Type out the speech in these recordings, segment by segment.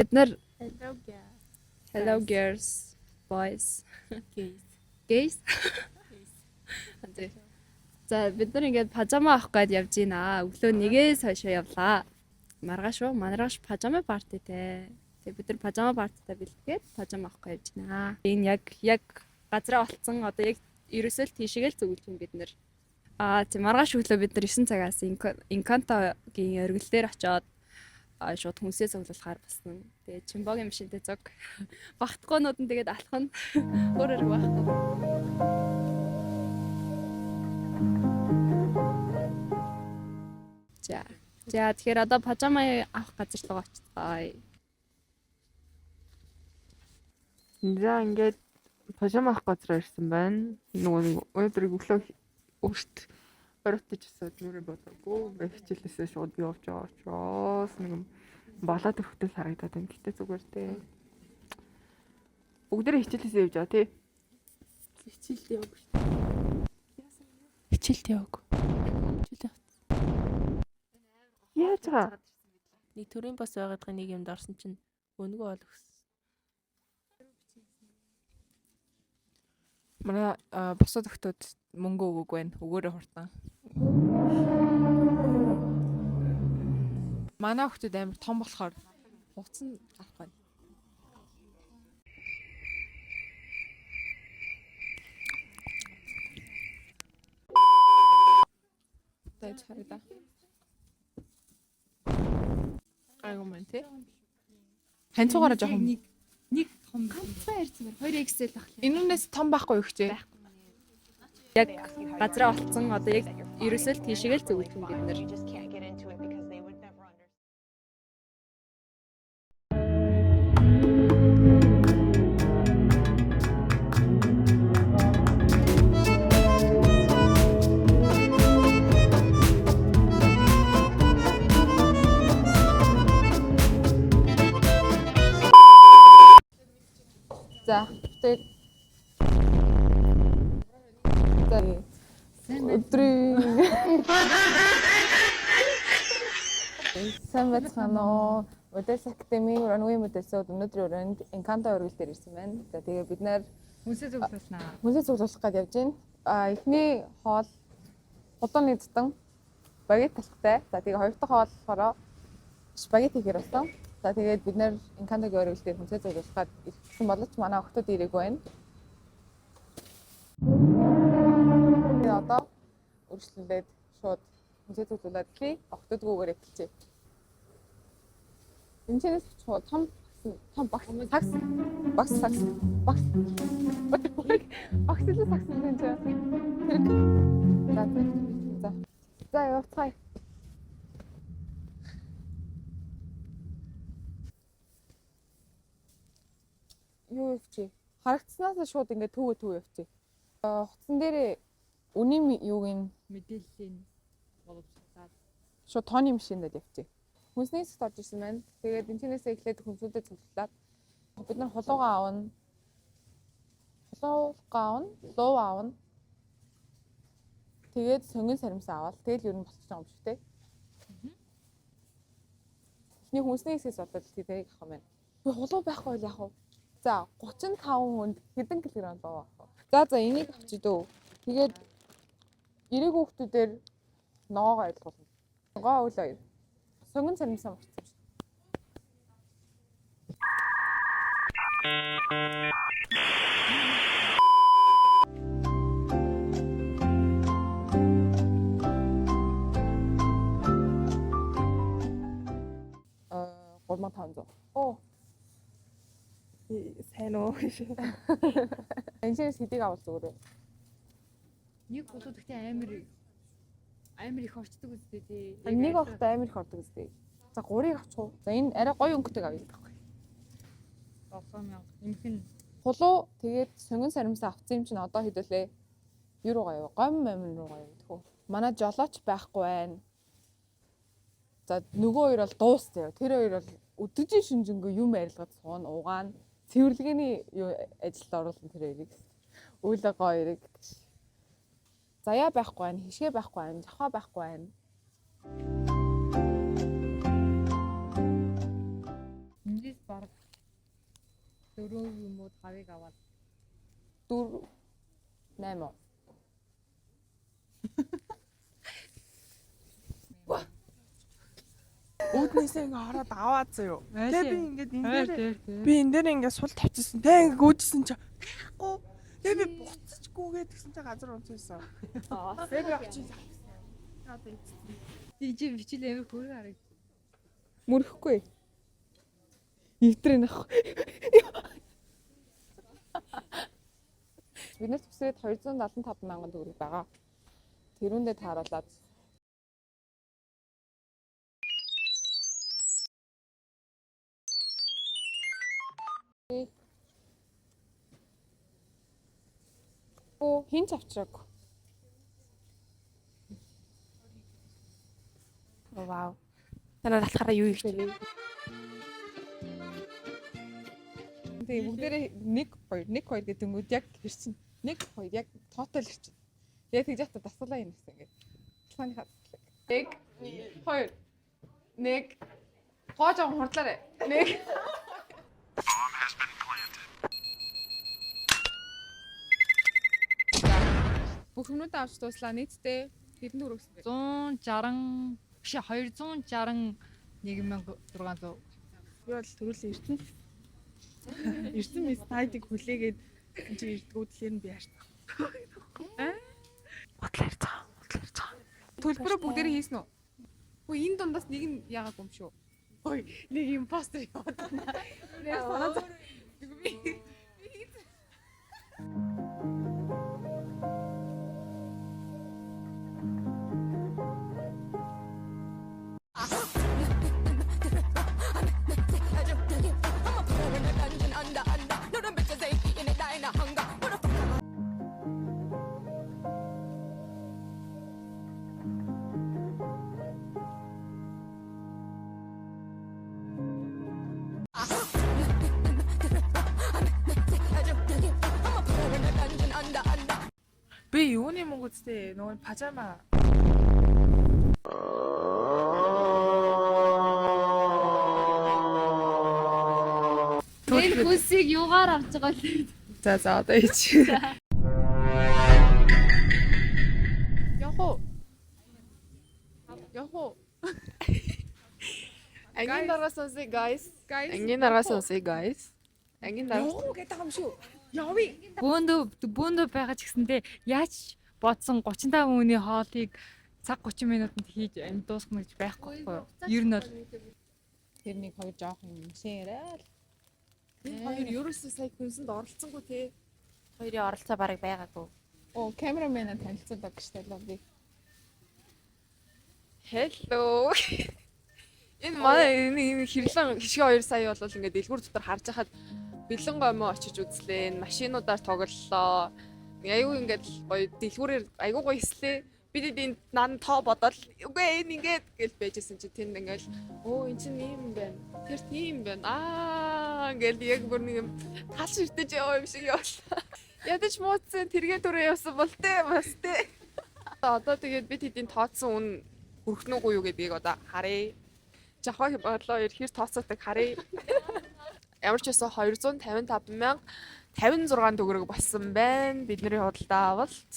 Бид нар Hello guys. Hello girls, boys, Gays. gays. Тий. За бид нар ингээд пажама авах гээд явж гинэ. Өглөө нэгээс хойшоо явлаа. Маргааш уу? Маргааш пажама партитэй. Тэгээ бид нар пажама партитай бэлтгээд пажама авах гээд явж гинэ. Энэ яг газраа олцсон одоо яг ерөөсөө л тийшээ л зүгэлж байна бид нар. Аа тий, маргааш өглөө бид нар 9 цагаас Encanto-гийн оргил дээр очиод шууд хүнсээ цуглуулахаар басна. Тэгээ Чимбогийн машинтай зог багтгоонууд нь тэгээд алах нь өөр өөр байхгүй. За. За, тэгэхээр одоо пажама авах газар руу очицгаая. За, ингээд пажама авах газар ирсэн байна. Нөгөө нэг өнөөдөр өглөө өөрт оройтож өсөд нүрээ бодоогүй. Ингээ хичээлээсээ шууд явж байгаа учраас нэг юм балаад өрхтөл харагдаад байна. Гэтэ зүгээр дээ. Бүгдээрээ хичээлээсээ явж байгаа тий. Хичээлд яваагүй шүү дээ. Хичээлд яваагүй. Хичээл явах. Яаж байгаа? Нэг төрийн бас байгаадгаа нэг юмд орсон чинь өнгөө ол өгсөн. Манай бусад охтууд мөнгө өгөөгүй байна. Өгөөрэй хурдан. Манай охтууд амар том болохоор хугацсан гарахгүй байна. За, яж харъя да. Гайгүй мэн тий. Ханцуугаараа жоохон Нэг том ганцхан ярьсан байна. 2 XL ах. энүүнээс том байхгүй юу хчээ? Яг газраа олцсон одоо яг ерөөсөө л тийшээ л зүгэлж байна бид нар. You just can't get into it because they would never understand. За, тэгээд за өдрийн сайн байцгаана уу? Модель Академийн Runway модельсүүд өнөөдрийн өрөөнд Encanto өргөл дээр ирсэн байна. За, тэгээ бид нар Хүнсээ зөвлөснө. хүнсээ цуглуулах гээд явж байна. А эхний хоол хулууны цэцэн багет талхтай. За, тэгээ хоёр дахь хоол болохоор спагетти хийхээр болсон. За, тэгээд бид нар Encanto-гийн өргөл дээр хүнсээ цуглуулах гээд ирсэн боловч манай охтууд ирээгүй байна. Тэгээ одоо үргэлжлүүлээд шууд хүнсээ цуглуулад эхлэе. Охтуудгүйгээр эхэлчихье. Энд чинээс шууд том том багс сакс багс сакс багс багс илүү сакс юм чи. Тэрэг. За, за. За. За, явцгаая. Юу явчих? Харагдсанаас шууд ингээд төвөө төвөө явчих. Хуцсан дээрээ үнийн юуг нь Мэдээллийн боловсруулаад шууд тооны машиндад явчих. Хүнсний хэсэгт орж ирсэн байна. Тэгээд энэ чинээсээ эхлээд хүнсүүдэд цуглуулад бид нар хулуугаа авна. Хулуугаа авна, луу авна. Тэгээд сонгон саримсаа аваад тэгэл ер нь болчих юм шиг те. Эхний хүнсний хэсгээс болоод тэрийг авах юм байна. Үгүй, хулуу байхгүй бол яах вэ? За, 35 хүнд хэдэн килограмм луу авах вэ? За за, энийг авчи дөө. Тэгээд ирээгүй хүмүүсээр ногоогоо ойлгуулна. Гоо үл хоёр. Сонгон царимсаа марцсан шүү. Э 3500. Оо, Сайн уу гэж. энэ чигээс хэдийг авал зүгээр вэ? Нэг хулуу гэхдээ амар амар их орчдөг үстэй тий. Нэг авахтаа амар их ордог үстэй. За, гурыг авчих уу? За, энэ арай гоё өнгөтэйг авъя л байхгүй. 7000 нэмэх нь Хулуу тэгээд сонгон саримсаа авсан юм чинь одоо хэдүүлээ. Юу руугаа яв? Гом амин руугаа яв тэхүү. Манай жолооч байхгүй байна. За, нөгөө хоёр бол дуустай. Тэр хоёр бол өдөржин шинжэнгөө юм арилгад суuna, угаана. Цэвэрлэгээний юу ажилд оруулсан тэр хоёрыг. Үйл гоо хоёрыг. Заяа байхгүй байна, хишгэ байхгүй байна, жавхаа байхгүй байна. Эндээс баа. Бараг 4 юм уу 5-ыг аваад 4 8. Үүднээсээ ингээ ороод аваад заяо. Тэгээ би ингээд энэ Ойр дээр дээр тий. би энэ дээр ингээ сул тавьчихсан. Тэгээ ингээ гүйжсэн чи байхгүй. Тэгээ би буцаж гүгээд тэгсэн чи газар унтсан. Тэгээ би очиж авсан. Тий чи бичил амар хөрөг харагд. Мөрөхгүй. Эвтрэн ах. Бид нарт бүсээд 275 мянган төгрөг байгаа. Тэрүүндээ тааруулаад Оо, хин ч авчраагүй. Вау. Танаар алхахаараа юу их Тэгээ бүгдээрээ 1 2 1 2 гэдэнгүүд яг хэрчин. 1 2 яг total хэрчин. Яг тэгж ята дасгалаа юм гэсэн ингээд. Талхааныхаа дасгалыг. 1 2 1 гоо жоохон хурдлаарай. 1 Бүх юмнуудаа авч дууслаа. Нийтдээ хэдэн төгрөг өгсөн бэ? 160 биш 261 600. Би бол төрүүлэн эрдэнэ. Эрдэнэ мис тайдыг хүлээгээд энэ чи ирдгүү тэгэхээр нь би ярьсан. Ботлоо ярьцгаа. Ботлоо ярьцгаа. Төлбөрөө бүгдээрээ хийсэн үү? Хөө энэ дундаас нэг нь яагаагүй юм шүү. Ой, нэг импостер яваад байна. Нэр санаа зов. Би Би юуны мөнгө үстэй нөгөө пажама. Энэ хүсийг юугаар авч байгаа вэ? За за одоо ич. Явах уу? Явах уу? Ангийн дараас сонсъё guys. Guys. Ангийн дараас сонсъё guys. Ангийн дараас. Явах уу гэдэг юм шүү. Явъя. Бөөндөө байгаа ч гэсэндээ яаж бодсон 35 хүний хоолыг цаг 30 минутанд хийж амь дуусгах гэж байхгүй байхгүй юу? Ер нь бол Тэр нэг хоёр жоох юм шин яриа л. Энэ хоёр ерөөсөө сая хүнсэнд оролцсонгүй те. Хоёрын оролцоо бараг байгаагүй. Оо, камераменаа танилцуулаа гэж талаа би. Hello. Энэ манай энэ хэрлэн хишгэ 2 сая бол ингээд дэлгүүр дотор харж хахад бэлэн гомоо очиж үзлээ. Энэ машинуудаар тоглолоо. Айгүй ингээд гоё дэлгүүрээр айгүй гоё хэслээ. Бид энд нан тоо бодоод үгүй энэ ингээд гэл байжсэн чи тэнд ингээд өө эн чинь ийм байна. Тэр тийм байна. Аа ингээл яг бүр нэг юм тал ширтэж яваа юм шиг явлаа. Ядаж мууцсан тэргээ түрээ явсан бол тэ бас тэ. Одоо тэгээд бид хэдийн тооцсон үн хүрэх нүг үү гэдгийг одоо харъя. Жавхаа бодлоо хоёр хэр тооцоотой харъя. Ямар ч байсан 255 056 төгрөг болсон байна. Бидний худалдаа авалт.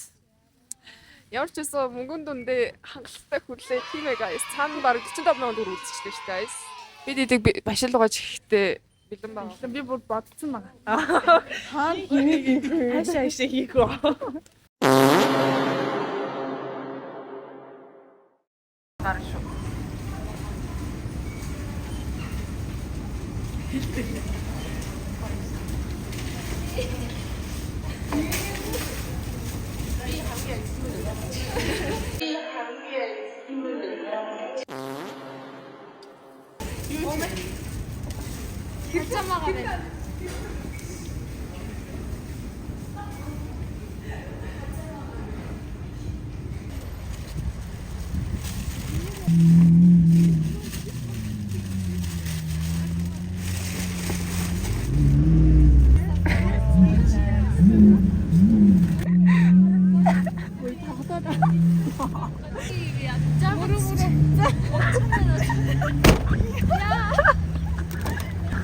Ямар ч байсан мөнгөн дүндээ хангалттай хүрлээ тийм ээ guys. Цаана бараг 45 сая төгрөг үлдчихлээ шүү дээ guys. Бид эдэг башил угааж ихтэй бэлэн байгаа. Би бүр бодсон байгаа. Хаана хэнийг хийх вэ? Хаашаа хаашаа хийх вэ? Гарна шүү. Пижамагаа байна.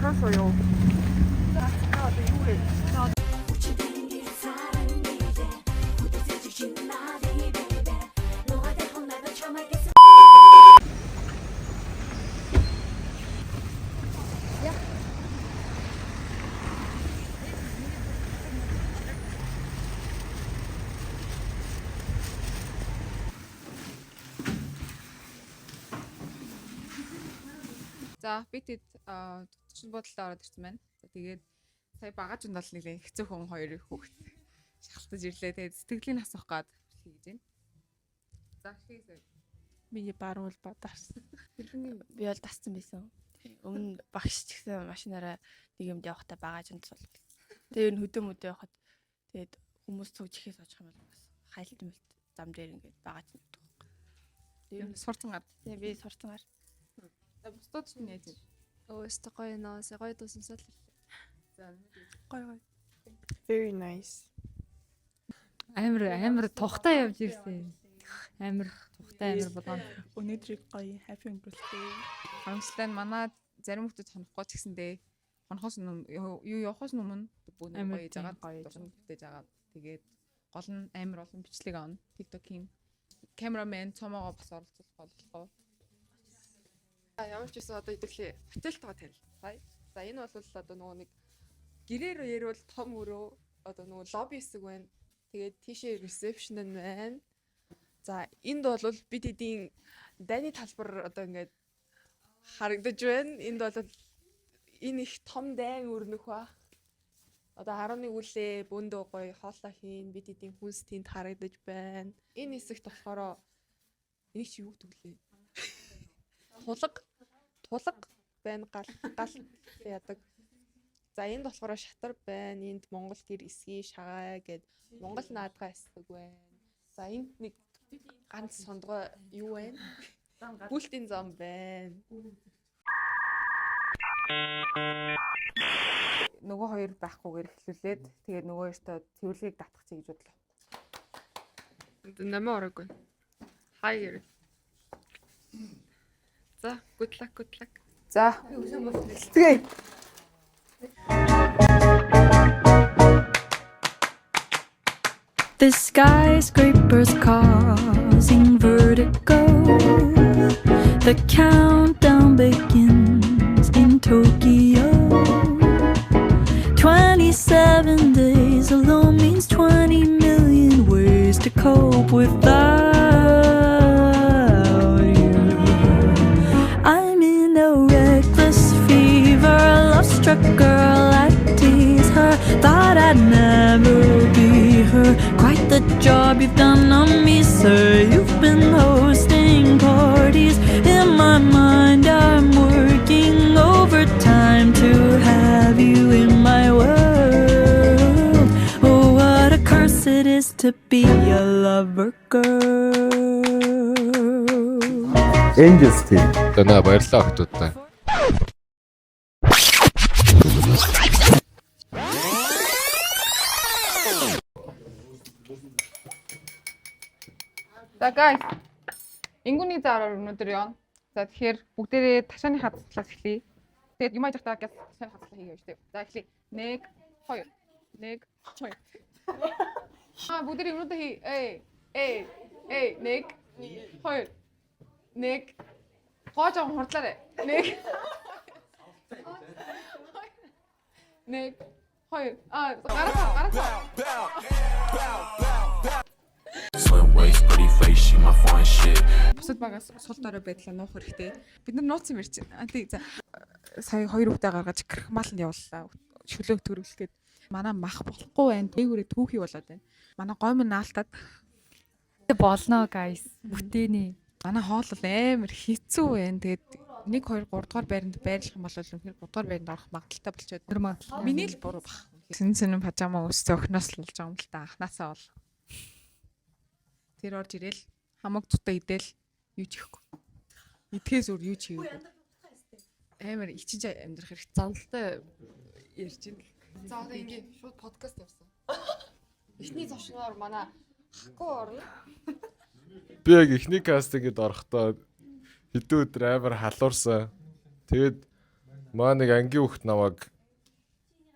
Хасаа юу. За би тэд төчн буудалд ороод ирсэн байна. За тэгээд сая багаж унд бол нэлээд хэцүү хүн хоёр хүүхэд шахалтаж ирлээ. Тэгээд сэтгэлийн асуух гад бичлэг хийж байна. За хийгээсэй. Миний баруун улбаа дарсан. Тэрхний Би бол дассан байсан. Өмнө багш ч гэсэн машинаараа нэг юмд явахдаа багаж унд суулгал. Тэгээ ер нь хөдөө мөдөө явахад тэгээд хүмүүс цуг чихээ суучих юм бол бас хайлт мэлт зам дээр ингээд багаж ундаг. ер нь сурцсан гад. Тэгээ би сурцсан гар. За бусдууд ч нээж байна. Өөстөө гоё нөө, гоё дуу сонсоод л. За Гой гой. Very nice. Амар амар тухтай явж ирсэн. Амар тухтай амар болгоно. Өнөөдрийг гоё happy өнгөрүүлээ. Харамсалтай нь манай зарим хүмүүс хонохгүй ч гэсэндээ хонохоос өмнө юу явахаас өмнө бүх нэг Амар гоё тийм, жагаад гоё дурсан бүтээж агаад тэгээд гол нь амар олон бичлэг авна. TikTok-ийн камерамен цомоогоо бас оролцуулах болохгүй. За ямар ч байсан одоо хэдүүлээ хотелтойгоо танилцъя. За энэ бол одоо нөгөө нэг гэрээр ярил том өрөө одоо нөгөө лобби хэсэг байна. Тэгээд тийшээ ресепшн нь байна. За энд бол бид эдийн дайны талбар одоо ингээд харагдаж байна. Энд бол энэ их том дайн өрнөх ба. Одоо 11 үлээ бөөндөө гоё хоолоо хийн бид эдийн хүнс тэнд харагдаж байна. Энэ хэсэгт болохоор энийг чи юу гэдэг лээ? Тулаг тулаг байна гал гал яадаг. За энд болохоор шатар байна. Энд Монгол гэр эсгий шагаа гэд Монгол наадгаа эсдэг байна. За энд нэг ганц сондгой юу байна? Бүлтийн зам байна. Нөгөө хоёр байхгүйгээр эхлүүлээд тэгээд нөгөө хоёртоо цэвэрлэгийг татах чи гэж бодлоо. Намаа ороогүй. Хай гэрэл. За, good luck, good luck. За. Тэгээ. The skyscrapers causing vertigo. The countdown begins in Tokyo. 27 days alone means 20 million ways to cope without you. I'm in a reckless fever, love struck girl. I tease her, thought I'd never be her. Quite the job you've done on me, sir. You've been hosting parties in my mind. I'm working overtime to have you in my world. Oh, what a curse it is to be a lover girl. Angels team. Дана баярлалаа охтуудаа. За guys. Ингүүний заараар өнөөдөр явна. За тэгэхээр бүгдээрээ ташааны хадгалаас эхлэе. Тэгээд юм ажихтаа гяс ташааны хадгалаа хийгээ шүү дээ. За эхлэе. 1 2 1 2. Аа бүгдээрээ юмнуудаа хий. Эй эй эй 1 2 1 Гоо жоохон хурдлаарай. 1 1 2 Аа гараа гараа. Slim waist, pretty face, she my fine shit. Бусад багаас сул дорой байдлаа нуух хэрэгтэй. Бид нар нууцсан юм ярьж байна. Тий за сая хоёр хүүхдээ гаргаж крахмаланд явууллаа. Шүлөг төрүүлэх гээд манай мах болохгүй байна. Дээгүүрээ түүхий болоод байна. Манай гомн наалтаад Болно guys. Бүтээний. манай хоол бол амар хэцүү байна. Тэгээд 1 2 3 дугаар байранд байрлах юм бол үнэхээр 3 дугаар байранд орох магадaltaй болчиход. Тэр магадлал. Миний л буруу бах. Сэн сэнэн пажама өмссөн охиноос л болж байгаа юм л та анханасаа бол. Тэр орж ирээл хамаг цутаа идэл юу ч ихгүй. Идэхээс өөр юу ч хийгээгүй. Амар ичиж амьдрах хэрэгтэй. Зоналтой ярьж байна. За одоо ингээ шууд подкаст явсан. Эхний зочноор манай Хаку орно. Би яг эхний кастингд орохдоо хэдэн өдөр амар халуурсан. Тэгээд маа нэг ангийн хүүхд намайг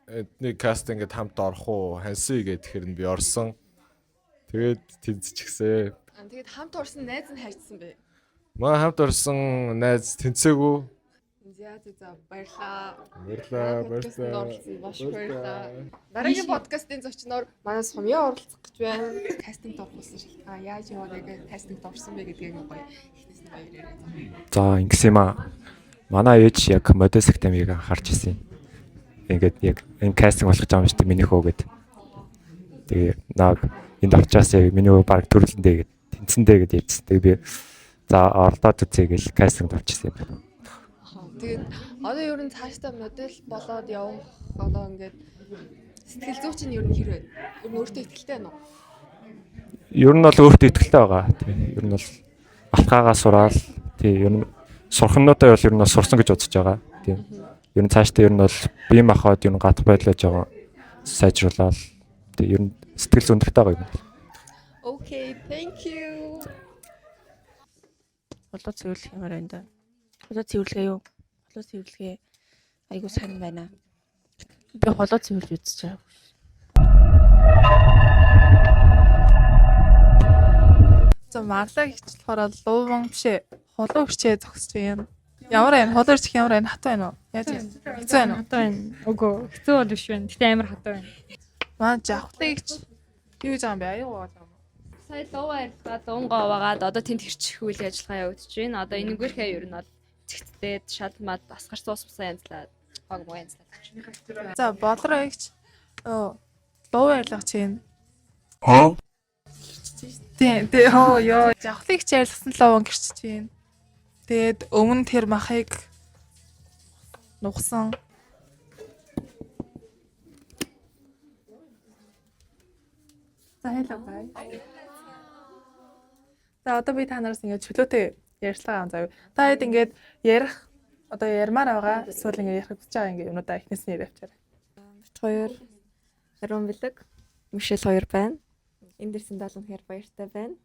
эдний кастингд хамт орох уу? Хансий гэхээр нь би орсон. Тэгээд тэнцчихсээ. Тэгээд хамт орсон найз нь хайжсан бэ? Маа хамт орсон найз тэнцээгүй. За за за баярлаа. Баярлаа, Подкастэнд баярлаа. оролцсон маш их баярлаа. Дараагийн подкастын зочноор манай Сумья оролцох гэж байна. Кастингд орохулсан шалтгаан яаж яваад яг кастингд орсон бэ гэдгийг гоё эхнээс нь гоё яриарай. За ингэсэн юм аа. Манай ээж яг модель академиг анхаарч ирсэн. Ингээд яг энэ кастинг болох гэж байгаа юм шүү дээ миний хөө гэд. Тэгээ нааг энд орчоосаа миний хөө баг төрлөндөө гэд тэнцэндээ гэд ярьжсэн. Тэгээ би за оролдоод үзье гэл кастингд орчихсон юм байна. Тэгээд одоо ер нь цаашдаа модель болоод явах одоо ингээд сэтгэл зүй чинь ер нь хэр байна? Ер нь өөртөө ихтэй байна уу? Ер нь бол өөртөө ихтэй байгаа. Тий. Ер нь бол алтгаагаа сураал тий ер нь сурхнуудаа бол ер нь бол сурсан гэж бодож байгаа. Тий. Ер нь цаашдаа ер нь бол бие махбод ер нь гадах байдлаа жоохон сайжруулаад тий ер нь сэтгэл зүйн өндөртэй байгаа юм. Okay, thank you. Хулуу цэвэрлэх ямар байна да? Хулуу цэвэрлэгээ юу? Хулуу цэвэрлэгээ айгуу сайн байна. Би хулуу цэвэрлж үзэж байгаа. За марлаа гэж болохоор лууван биш ээ. Хулуу өрчээ зогсож байна. Ямар байна? Хулуу өрчих ямар байна? Хатуу байна уу? Яаж юм? Хэцүү байна уу? Хатуу байна. Үгүй хэцүү бол биш байна. Гэтэ амар хатуу байна. Манай жавхлыг ч юу гэж байгаа юм бэ? Аюу байгаа юм. Сая луу арилгаад луунгаа уваагаад одоо тэнд хэрчих үйл ажиллагаа явагдаж байна. Одоо энэгээрхээ ер нь бол цэгцлээд шал мад асгар суус мусаа янзлаад хог муу янзлаад. За болроо эгч оо луу арилгах чинь. Тий, тий хоо ёо. Жавхлыг ч арилгасан лууван гэрчиж байна. Тэгээд өмнө тэр махыг нугсан. За hello guys. За одоо би та нараас ингээд чөлөөтэй ярьцлага аван заяа. Та хэд ингээд ярих одоо ярмаар байгаа эсвэл ингээд ярих хүсэж байгаа ингээд юмнуудаа эхнээс нь яриа авчаарай. Бит хоёр Ариун бэлэг Мишель хоёр байна. Энд ирсэн дал үнэхээр баяртай байна.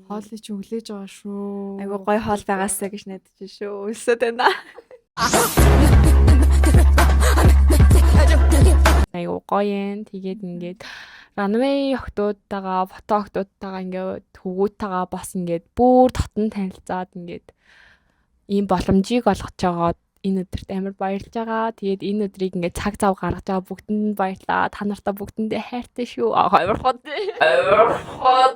Хоолыг чи өглөөж байгаа шүү. Айгуу гоё хоол байгаасаа гэж найдаж шүү. Өлсөд байна. Айгуу гоё юм. Тэгээд ингээд runway охтуудтайгаа, фото охтуудтайгаа ингээд хөвгүүдтэйгээ бас ингээд бүр дотн танилцаад ингээд ийм боломжийг олгож байгаад энэ өдөрт амар баярлж байгаа. Тэгээд энэ өдрийг ингээд цаг зав гаргаж байгаа бүгдэнд нь баярлаа. Та нартаа бүгдэндээ хайртай шүү. Аа амар хот. Амар хот.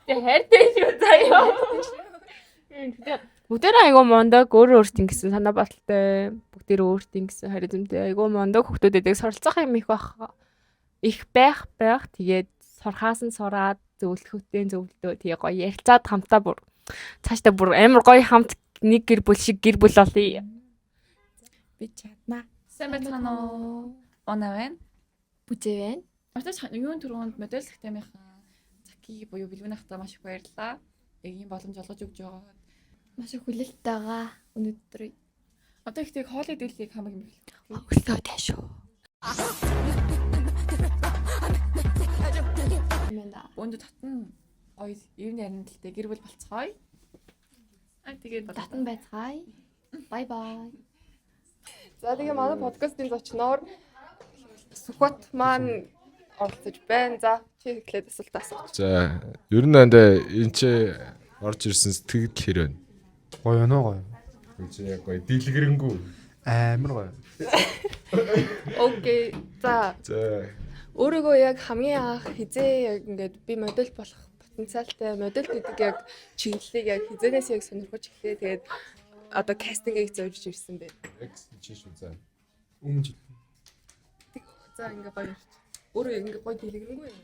Тэгээ хайртай шүү заяа. Тэгээ бүгдээрээ айгуу мундаг өөр өөрт ингэсэн санаа бодолтой бүгдээрээ өөрт ингэсэн харизмтай айгуу мундаг хүмүүс байдаг суралцах юм их байх их байх байх тэгээд сурхаас нь сураад зөвлөхөтөө зөвлөдөө тэгээ гоё ярилцаад хамтаа бүр цаашдаа бүр амар гоё хамт нэг гэр бүл шиг гэр бүл болъё. Би чаднаа. Сайн байцгаана уу? Онаа байна. Бүжээ байна. Мартаж юун түрүүнд модель академийн Заки буюу Бэлгүүн ахтай маш их баярлалаа. Яг ийм боломж олгож өгч байгаад. Маш их хүлээлттэй байгаа өнөөдөр. Одоо их тэг хоол идэлийг хамаг юм бэл. Өглөө тааш шүү. Өндө татна гоё ер нь ярина гэлтэй гэр бүл болцгоё. Аа тэгээд Татан байцгаая. Бай бай. За тэгээ манай подкастын зочноор Сүхбат маань оролцож байна. За чи эхлээд асуулт асууч. За ер нь андаа энэ чи орж ирсэн сэтгэл хэр байна? Гоё нөө гоё. Үгүй чи яг гоё дэлгэрэнгүй. Амар гоё. Окей. За За өөрийгөө яг хамгийн анх хизээ яг ингээд би модель болох потенциалтай модель гэдэг яг чиглэлийг яг хизээнээс яг сонирхож эхлэе. Тэгээд одоо кастингийг зорж ирсэн бэ. яг чи шүү за. Өмнө жил. За ингээ гоё ярьч. Өөрөө ингээ гоё дэлгэрэнгүй юм.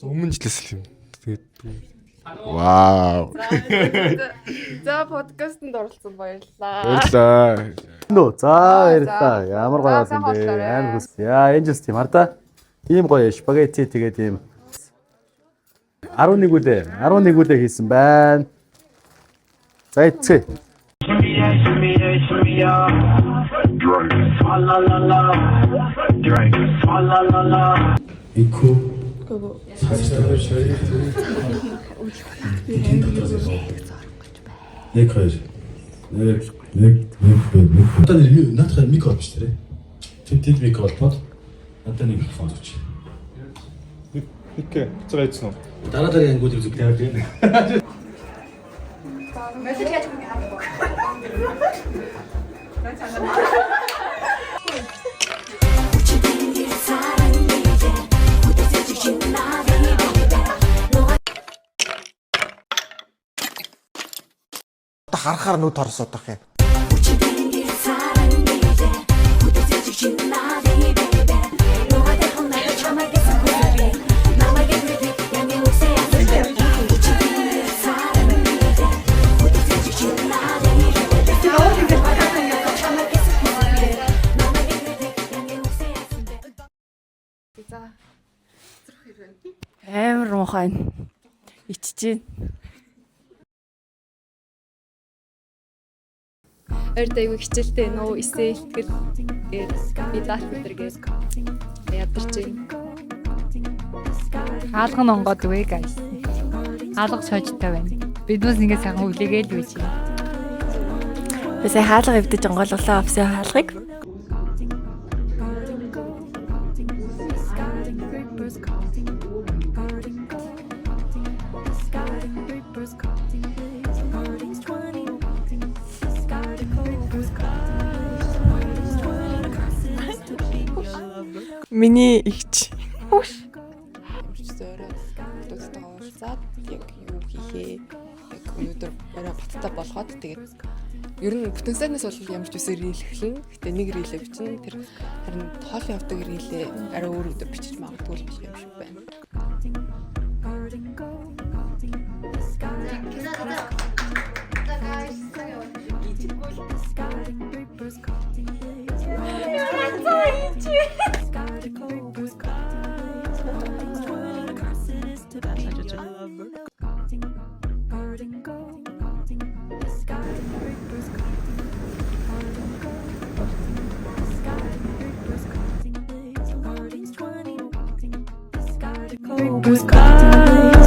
Өмнө жилээс л юм. Тэгээд Вау. За подкастэнд оролцсон баярлалаа. Баярлалаа. Нөө за баярлалаа. Ямар гоё За, юм бэ? сайн Амар хүс. Яа, энэ жил тийм хардаа. Ийм гоё спагетти тэгээд ийм 11 үлээ. 11 үлээ хийсэн байна. За эцээ. Инку. Нэг хоёр. Нэг 1 1 2 1. Одоо нэр наадах мик холбож тэрэ. Тэд мик холбоод надад нэг микрофон зүүч. Мик бицгаа ийдсэн үү? Дараа дараагийн ангиуд үзэг тавиад байна. Харахаар нүд хорсоод байх юм. За. Амар муухай. Ичиж гин. Ойрд айгүй хичээлтэй нөө эсээ ихтгэл гээд медаль өдр гээд ядарч байна. Хаалга нь онгоод үгүй guys. Хаалга шоожтой байна. Биднээс ингэ сайхан хүлээгээл байж байна. Би сая хаалга эвдэж онгойлголоо офсын хаалгыг. Миний эгч. Хөөш. Ямарчсан орой хүмүүстэйгээ уулзаад яг юу хийхээ яг өнөөдөр орой баттай болгоод тэгээд ер нь бүтэн сайнаас бол ямар ч үсээр reel эхлэнэ. Гэтэ нэг reel ээ бичнэ. Тэр харин хоол явдаг reel ээ арай өөр өдөр бичиж магадгүй л болох юм шиг байна. Was